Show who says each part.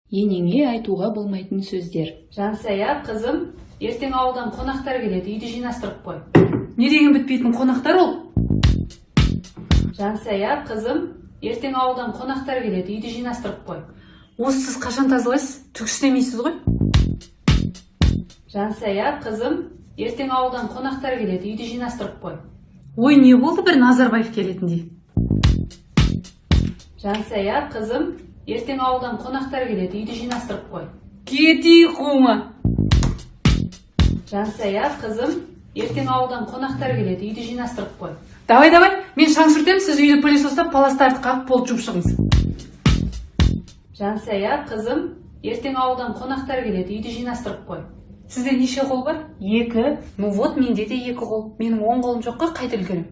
Speaker 1: Енеңе айтуға болмайтын сөздер.
Speaker 2: Жансая, қызым, ертең ауылдан қонақтар келеді, үйді жинастырып қой.
Speaker 3: Не деген бітпейтін қонақтар ол?
Speaker 2: Жансая, қызым, ертең ауылдан қонақтар келеді, үйді жинастырып қой.
Speaker 3: Осы сіз қашан тазалайсыз? Түк істемейсіз ғой.
Speaker 2: Жансая, қызым, ертең ауылдан қонақтар келеді, үйді жинастырып қой.
Speaker 3: Ой, не болды, бір Назарбаев келетіндей.
Speaker 2: Жансая, қызым, ертең ауылдан қонақтар келеді, үйді жинастырып қой.
Speaker 3: Кетейік, қума.
Speaker 2: Жансая, қызым, ертең ауылдан қонақтар келеді, үйді жинастырып қой.
Speaker 3: Давай, давай, мен шаң сүртемін, сіз үйді пылесостап, паластарды қағып, пол жуып шығыңыз.
Speaker 2: Жансая, қызым, ертең ауылдан қонақтар келеді, үйді жинастырып қой.
Speaker 3: Сізде неше қол бар?
Speaker 2: Екі.
Speaker 3: Ну вот, менде де екі қол. Менің оң қолым жоқ қой, қайда үлгеремін?